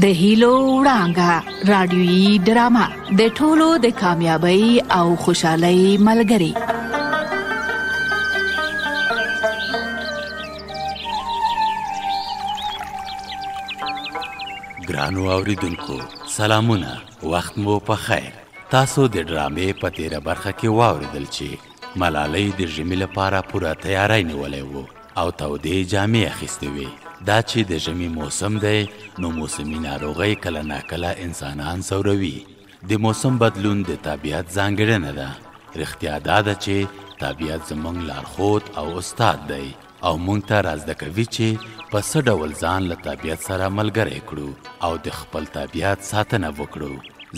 د هیلو وړانګه رادیوي ډرامه د ټولو د کامیابی او خوشحالۍ ملګری. ګرانو اوریدونکو سلامونه، وخت مو په خیر. تاسو د ډرامې په تیره برخه کې واوریدل چې ملالۍ د ژمي لپاره پوره تیاری نیولی و او تودې جامې اخیستې وې. دا چې د ژمي موسم دی نو موسمي ناروغۍ کله ناکله انسانان ځوروي. د موسم بدلون د طبیعت ځانګړنه ده. رښتیا دا ده چې طبیعت زموږ لارښود او استاد دی او موږ ته رازده کوي چې په څه ډول ځان له طبیعت سره ملګری کړو او د خپل طبیعت ساتنه وکړو،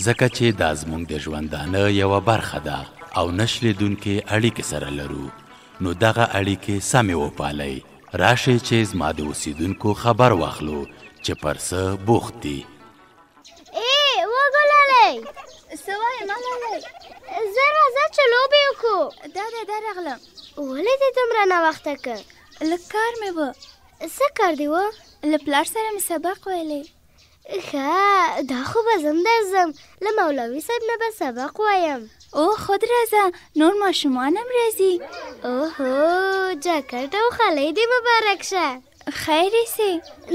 ځکه چې دا زموږ د ژوندانه یوه برخه ده او نه شلېدونکې اړیکې سره لرو. نو دغه اړیکې سمې وپالئ. راشئ چې زما د اوسېدونکو خبر واخلو چې پر څه بوخت دي. ای وګلالۍ! څه وایې ملالۍ؟ زه راځه چې لوبې وکړو. دا دی دا راغلم. ولې دې دومره ناوخته که؟ لږ کار مې و. څه کار دې و؟ له پلار سره مې سبق ویلی. ښه، دا خو به زم درځم، له مولوي صاحب نه به سبق وایم. او خود راځه، نور ماشومان هم راځي. اوهو، جاکټ او خولۍ دې مبارک شه. خیر یې سي.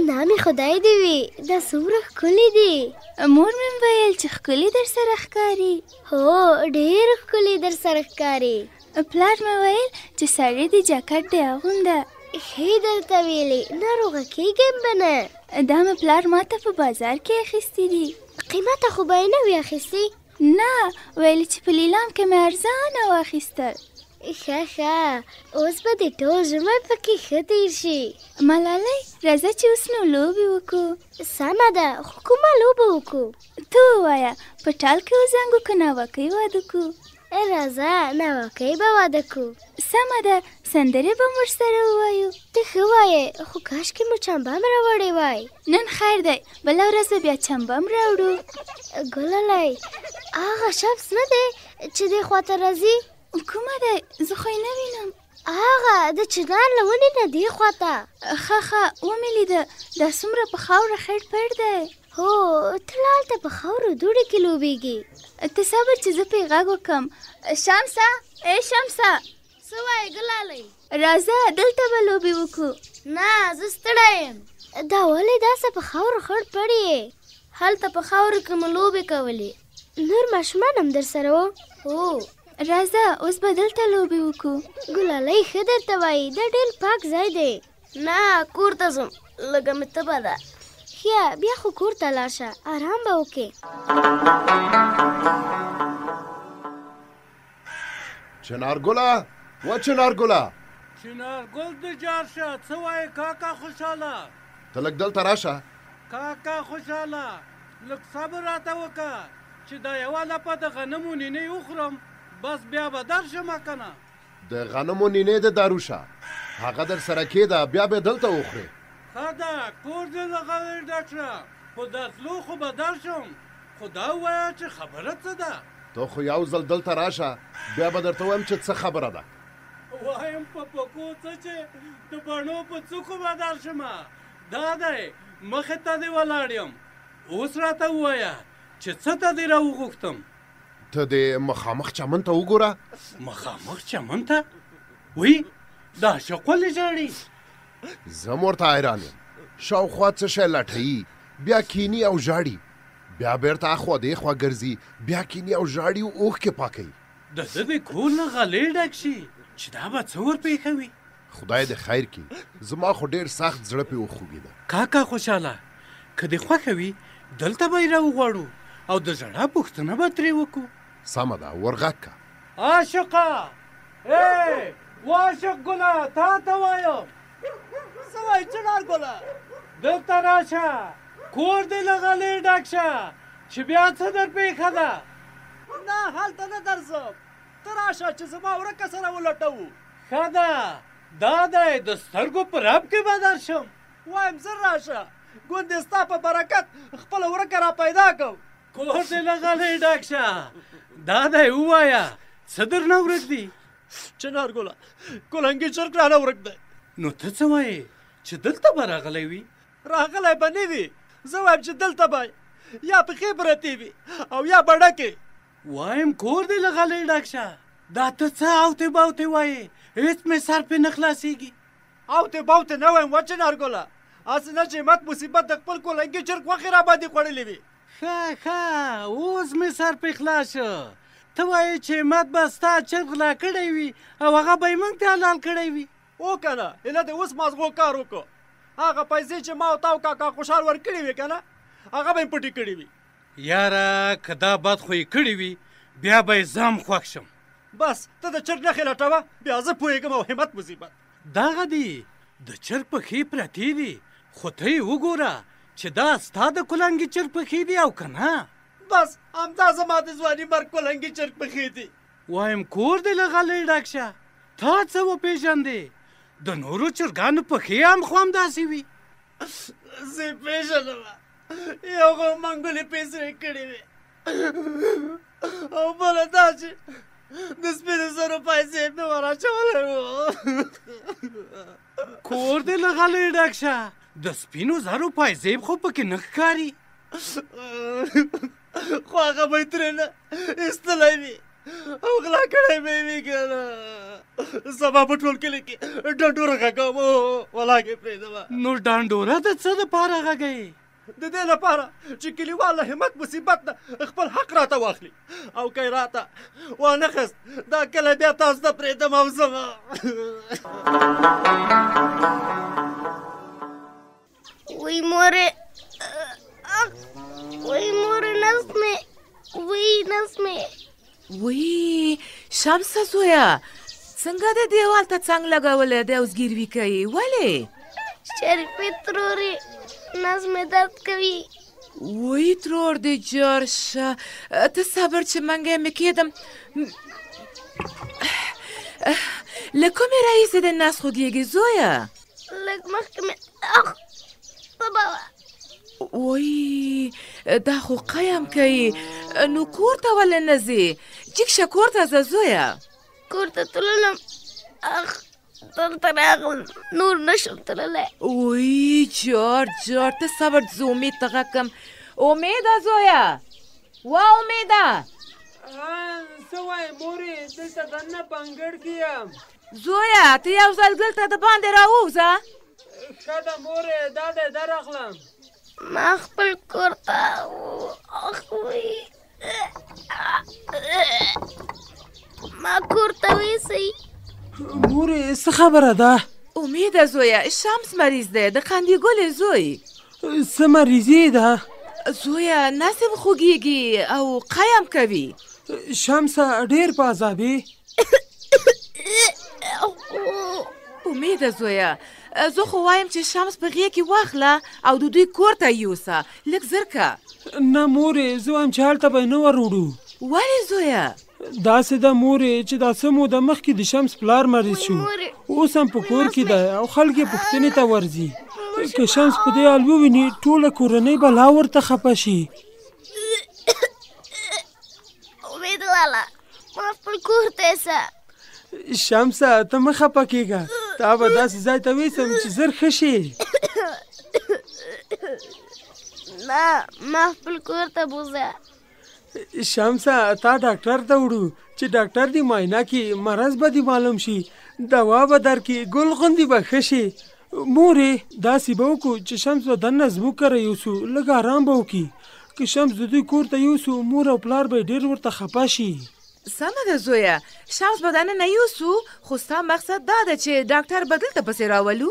نامې خدای دې وي، دا څومره ښکلي دي. مور مې ویل چې ښکلي در سره ښکاري. هو، ډېر ښکلي در سره ښکاري. پلار مې ویل چې سړی دې جاکټ دې اغونده. ښې درته ویلي، ناروغه کېږم به نه. دا مې پلار ماته په بازار کې اخیستي دي. قیمته خو به یې نه وي اخیستي؟ نه، ویل چې په لیلام کې مې ارزانه واخیستل. ښه ښه، اوس به دې ټول ژمی پکې ښه تېر شي. ملالۍ، راځه چې اوس نو لوبې وکړو. سمه ده، خو کومه لوبه وکړو؟ ته ووایه، په ټال کې وزنګو که ناوکۍ واده کړو؟ راځه، ناوکۍ به واده کړو. سمه ده، سندرې به ورسره ووایو. ته ښه وایې، خو کاشکې مو چمبه هم راوړې وای. نن خیر دی، بله ورځ به بیا چمبه هم راوړو. ګلالۍ، هغه شمس نه دی چې دې خواته راځي؟ کومه دی؟ زه خو یې نه وینم. هغه د چنار له ونې نه دې خواته. ښه ښه، ومې لیده، دا څومره په خاوره خړ پړ دی. هو، ته لا هلته په خاورو دوړې کې لوبېږي. ته صبر چې زه پرې غږ وکړم. شمسه، ای شمسه! څه وایې ګلالۍ؟ راځه، دلته به لوبې وکړو. نه، زه ستړی یم. دا ولې داسې په خاورو خړ پړ یې؟ هلته په خاورو کې مو لوبې کولې. نور ماشومان هم در سره وو؟ هو. راځه، اوس به دلته لوبې وکړو. ګلالۍ ښه درته وایي، دا ډېر پاک ځای دی. نه، کور ته ځم، لږه مې تبه ده. ښه، بیا خو کور ته لاړ شه، ارام به وکړې. چنار ګله، و چنار ګله! چنار ګل دې جار شه، څه وایې کاکا خوشحاله؟ ته لږ دلته راشه. کاکا خوشحاله، لږ صبر راته وکړه چې دا یوه لپه د غنمو نینې وخورم، بس بیا به درشم که نه. د غنمو نینې د دارو شه، هغه در سره کېده، بیا به دلته وخورې. ښه ده، کور دې له غلې ډک شه، خو درتلو خو به درشم، خو دا ووایه چې خبره څه ده؟ ته خو یو ځل دلته راشه، بیا به درته ووایم چې څه خبره ده. وایم په پکو څه چې د بڼو په څوکو به درشمه، دا دی مخې ته دې ولاړ یم، اوس راته ووایه چې څه ته دې راوغوښتم؟ ته دې مخامخ چمن ته وګوره. مخامخ چمن ته؟ وی، دا عاشق ولې ژاړي؟ زه هم ورته حیران یم، شاوخوا څه شی لټوي، بیا کیني او ژاړي، بیا بیرته اخوا دې خوا ګرځي، بیا کیني او ژاړي او اوښکې پاکوي. د ده د کور نه غلې ډک شي چې دا به څه ورپېښوي. خدای دې خیر کړي، زما خو ډېر سخت زړه پرې وخوږېده. کاکا خوشحاله، که دې خوښه وي دلته به یې راوغواړو او د ژړا پوښتنه به ترې وکړو. سمه ده، ورغږ که. عاشقه، ای وعاشق ګله، تا ته وایم. څه وایې چنار ګله؟ دلته راشه، کور دې له غلې ډک شه چې بیا څه در پېښه ده. نه، هلته نه درځم، ته راشه چې زما ورکه سره ولټوو. ښه ده، دا دی د سترګو په رپ کې به درشم. وایم زر راشه، ګوندې ستا په برکت خپله ورکه را پیدا کړم. کور دې له غلې ډک شه، دا دی ووایه څه درنه ورک دي؟ چنار ګله، کلنګي چرګ رانه ورک دی. نو ته څه وایې چې دلته به راغلی وي؟ راغلی به نه وي، زه وایم چې دلته به یا پښې پرتې وي او یا بڼکې. وایم کور دې له غلۍ ډک شه، دا ته څه اوتې باوتې وایې، هېڅ مې سر پرې نه خلاصېږي. اوتې باوتې نه وایم وه چنارګله، هسې نه چې همت مصیبت د خپل کولنګي چرګ غوښې راباندې خوړلې وي. ښه ښه اوس مې سر پرې خلاص شو، ته وایې چې همت به ستا چرګ غلا کړی وي او هغه به یې موږ ته حلال کړی وي. هو که نه، هله دې اوس مازغو کار وکړو، هغه پیسې چې ما او تا او کاکا خوشحال ورکړې وې که نه، هغه به یې پټې کړې وي. یاره که دا بد خو یې کړي وي، بیا به یې زه هم خوښ شم. بس ته د چرګ نښې لټوه، بیا زه پوهېږم او همت مصیبت. دغه دي د چرګ پښې پرتې دي، خو ته یې وګوره چې دا ستا د کولنګي چرګ پښې دي او که نه؟ بس همدا زما د ځواني مرګ کولنګي چرګ پښې دي. وایم کور دې له غلۍ ډک شه، تا څه وپېژندې؟ د نورو چرګانو پښې هم خو همداسې وي. زه یې پېژنم، یو خو منګولې پې سرې کړې وې او بله دا چې د سپینو زرو پیسې مې ور اچولی وو. کور دې له غلۍ ډک شه، د سپینو زرو پایزیب خو پکې نه ښکاري. خو هغه به یې ترېنه ایستلی وي او غلا کړی به یې وي که نه. سبا په ټول کلي کې ډنډوره غږوم، ولاکه یې پرېږدم. نو ډنډوره د څه دپاره غږوې؟ د دې لپاره چې کلیوال له همت مصیبت نه خپل حق راته واخلي، او که یې راته وانه خیست دا کلی بیا تاسو ته پرېږدم او ځم. وی مورې، وی مورې، نس مې، وی نس مې. وی شمسه زویه، څنګه د دیوال ته څنګ لګولی دی او زګیروي کوي؟ ولې؟ شریفې ترورې، نس مې درد کوي. وی ترور دې جار شه، ته صبر چې منګی مې کېدم. له کومې راهیسې دې نس خوږېږي زویه؟ لږ مخکې مې اخ تبه وه. وای دا خو قیم کوي، نو کور ته ولې نه ځې؟ جګ شه کور ته ځه زویه. کور ته تللم، اخ دلته راغلم، نور نشم تللی. وای جار جار، ته صبر، زه امید ته غږ کړم. امیده زویه، وا امیده. څه وایې مورې؟ دلته دننه په انګړ کې یم. زویه ته یو ځل دلته د باندې راووځه. ښه ده مورې، دا دی درغلم. ما خپل کور ته ما کور ته ویسئ. مورې څه خبره ده؟ امیده زویه، شمس مریض دی، د قندي ګلې زوی. څه مریضي ده؟ زویه نس یې خوږېږي او قیم کوي. شمسه ډېر په عذابې. امیده زویه، زه خو وایم چې شمس په غېږ کې واخله او د دوی کور ته یوسه، لږ زر که. نه مورې، زه وایم چې هلته به یې نه ور وړو. ولې زویه؟ داسې ده مورې چې دا څه موده مخکې د شمس پلار مریض شو، اوس هم په کور کې دی او خلک یې پوښتنې ته ورځي. که شمس په دې حال وویني، ټوله کورنۍ به لا ورته خفه شي. امید لالا، ما خپل کور ته یوسه. شمسه ته مه خفه کېږه، تا به داسې ځای ته ویسم چې زر ښه شې. نه، ما خپل کور ته بوځه. شمسه تا ډاکټر ته وړو چې ډاکټر دې معاینه کړي، مرض به دې معلوم شي، دوا به درکړي، ګل غوندې به ښه شې. مورې داسې به وکړو چې شمس به دننه زموږ کره یوسو، لږ ارام به وکړي. که شمس د دوی کور ته یوسو، مور او پلار به یې ډېر ورته خفه شي. سمه ده زویه، شمس به دننه یوسو، خو ستا مقصد دا ده چې ډاکټر به دلته پسې راولو؟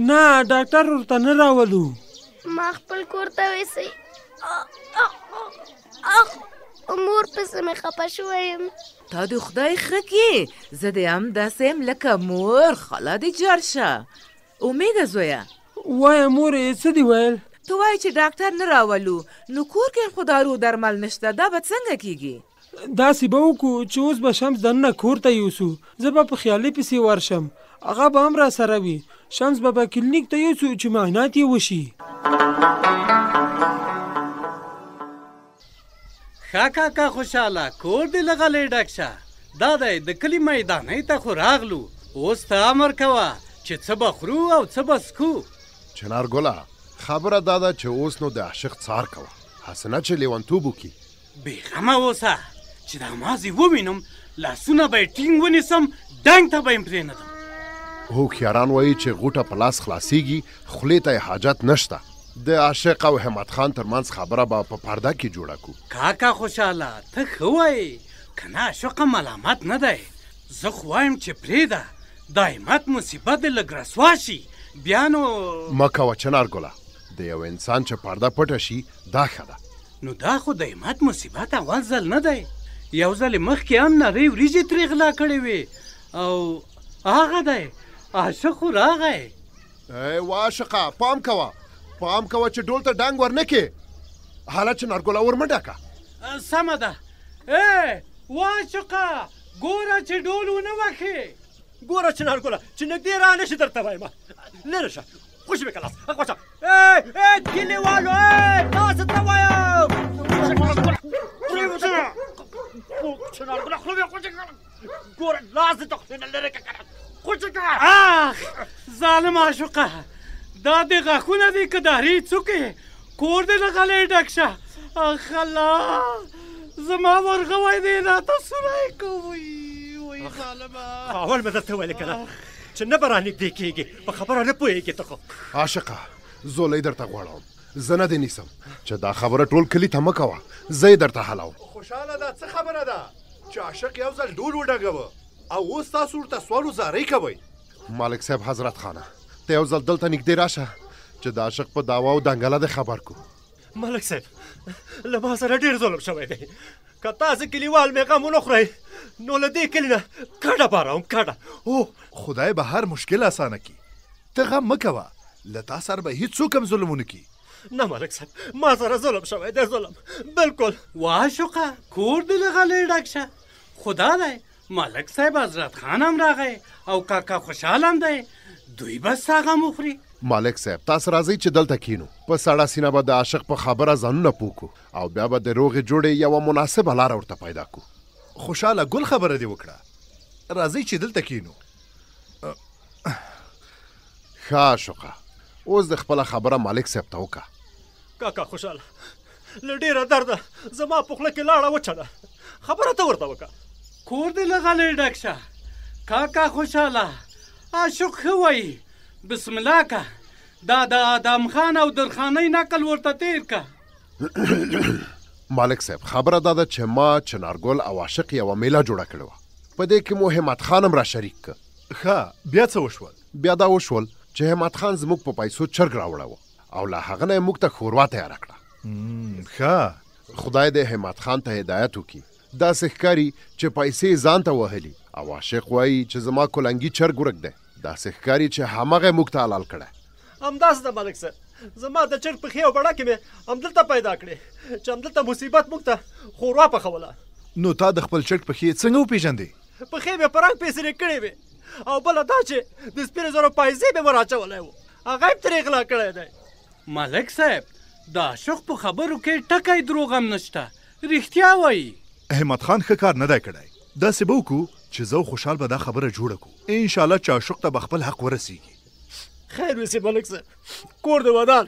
نه، ډاکټر ورته نه راولو. ما خپل کور ته ویسئ. مور پسې مې خفه شوی یم. تا دې خدای ښه کړي، زه دې هم داسې یم لکه مور. خاله دې جار شه. امیده زویه. وایه مورې، څه دې ویل؟ ته وایې چې ډاکټر نه راولو، نو کور کې خو دارو درمل نشته، دا به څنګه کیږي؟ داسې به وکړو چې اوس به شمس دننه کور ته یوسو، زه به په خیالي پسې ورشم، هغه به هم راسره وي. شمس به به کلینیک ته یوسو چې معاینات یې وشي. ښه کاکا خوشحاله، کور دې له غلۍ ډک شه. دا دی د کلي میدانۍ ته خو راغلو، اوس ته امر کوه چې څه به خورو او څه به څښو. چنار ګله، خبره دا ده چې اوس نو د عاشق څار کوه، هسې نه چې لیونتوب وکړي. بېغمه اوسه، چې دا مازې ووینم لاسونه به یې ټینګ ونیسم، ډنګ ته به یې پرېنږدم. هوښیاران وایي چې غوټه په لاس خلاصیږي، خولې ته یې حاجت نشته. د عاشق او همت خان ترمنځ خبره به په پرده کې جوړه کو. کاکا خوشحاله، ته ښه وایې، که نه عاشق ملامت نه دی. زه خو وایم چې پرېږده، دا همت مصیبت دې لږ رسوا شي، بیا نو. مه کوه چنار ګله، د یو انسان چې پرده پټه شي دا ښه ده. نو دا خو د همت مصیبت اول ځل نه دی، یو ځل یې مخکې هم نرۍ وریجې ترې غلا کړې وې، او هغه دی عاشق خو راغی. ای وعاشقه، پام کوه، پام کوه چې ډول ته ډنګ ورنه کې. هله چنارګله ورمنډه که. سمه ده. ای وعاشقه، ګوره چې ډول ونه وښې. ګوره چنارګله چې نږدې را نه شي درته وایم، لرې شه، خوشې مې که لاس، خوشه. ای ای کلیوالو، ای تاسو ته وایم، چنارګله خوله مې خوشې کړه، ګوره لاس دې د خولې نه لرې که کنه، خوشې کړه. اخ ظالم عاشقه، دا دې غاښونه دي که دارې څوکې؟ کور دې له غلې ډک شه. اخ الله، زما ورغوی دې راته سوری کوي. وای ظالمه، اول مې درته ویل که نه چې نه به رانږدې کېږي، په خبره نه پوهېږې ته خو. عاشقه، زولۍ درته غواړم، زه نه دې نیسم چې دا خبره ټول کلي ته مه کوه، زه یې درته حلوم. خوشحاله، دا څه خبره ده چې عاشق یو ځل ډول وډګوه او اوس تاسو ورته سوال و زارۍ کوئ؟ مالک صاحب حضرت خانه، ته یو ځل دلته نږدې راشه چې د عاشق په دعوا او دنګله دې خبر کو. ملک صاحب، له ما سره ډېر ظلم شوی دی، که تاسو کلیوال مې غم ونه خورئ نو له دې کلي نه کډه باروم، کډه. او خدای به هر مشکل اسانه کړي، ته غم مه کوه، له تا سره به هیڅوک هم ظلم ونه کړي. نه ملک صاحب، ما سره ظلم شوی دی، ظلم بالکل. وعاشقه، کور دې له غلې ډک شه. خدا دی، ملک صاحب حضرت خان هم راغی او کاکا خوشحال هم دی، دوی به ستا غم وخوري. مالک صاحب، تاسو راځئ چې دلته کینو، په سړه سینه به د عاشق په خبره ځانونه پوه کړو او بیا به د روغې جوړې یوه مناسبه لاره ورته پیدا کړو. خوشحاله، ګل خبره دې وکړه، راځئ چې دلته کینو. ښه عاشقه، اوس د خپله خبره مالک صاحب ته وکړه. کاکا خوشحاله، له ډېره درده زما په خوله کې لاړه وچه ده، خبره ته ورته وکړه. کور دې له غلې ډک شه. کاکا خوشحاله، عاشق ښه وایي، بسم الله که، دا د ادم خان او درخانۍ نقل ورته تېر که. مالک صاحب، خبره دا ده چې ما چنارګل او عاشق یوه میله جوړه کړې وه، په دې کې مو همت خان هم را شریک که. ښه، بیا څه وشول؟ بیا دا وشول چې همت خان زموږ په پیسو چرګ راوړی او له هغه نه یې موږ ته ښوروا تیاره کړه. ښه، خدای دې همت خان ته هدایت وکړي. داسې ښکاري چې پیسې یې ځان ته وهلي او عاشق وایي چې زما کلنګي چرګ ورک دی، داسې ښکاري چې همغه یې موږ ته حلال کړی. همداسې ده ملک صاحب، زما د چرګ پښې او بړکې مې همدلته پیدا کړې چې همدلته مصیبت موږ ته ښوروا پخوله. نو تا د خپل چرګ پښې څنګه وپېژندې؟ پښې مې په رنګ پیسرې کړې وې، او بله دا چې د سپینو زرو پایزې مې وراچولی و، هغه یې ترې غلا کړی دی. ملک صاحب، د عاشق په خبرو کې ټکی دروغ هم نشته، رښتیا وایي. همت خان ښه کار نه دی کړی، داسې به وکړو چې زه او خوشحال به دا خبره جوړه کړو، انشاءالله چې عاشق ته به خپل حق ورسیږي. خیر وسې ملک صاحب، کور دې ودان.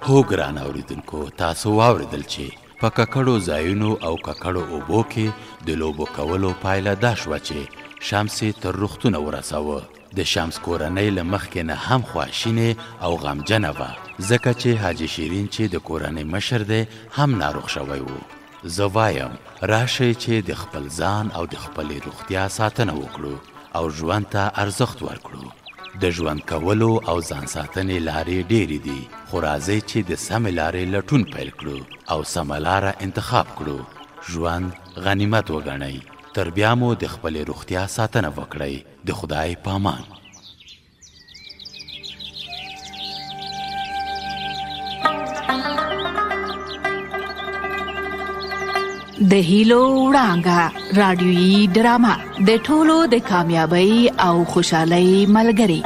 هو ګران اورېدونکو، تاسو واورېدل چې په ککړو ځایونو او ککړو اوبو کې د لوبو کولو پایله دا شوه چې شمس یې تر روغتونه ورساوه. د شمس کورنۍ له مخکې نه هم خواشینې او غمجنه وه، ځکه چې حاجي شیرین چې د کورنۍ مشر دی هم ناروغ شوی و. زه وایم راشئ چې د خپل ځان او د خپلې روغتیا ساتنه وکړو او ژوند ته ارزښت ورکړو. د ژوند کولو او ځان ساتنې لارې ډېرې دي، خو راځئ چې د سمې لارې لټون پیل کړو او سمه لاره انتخاب کړو. ژوند غنیمت وګڼئ. تر بیا مو د خپلې روغتیا ساتنه وکړئ. د خدای پامان. د هیلو وړانګه رادیویي ډرامه د ټولو د کامیابی او خوشحالۍ ملګری.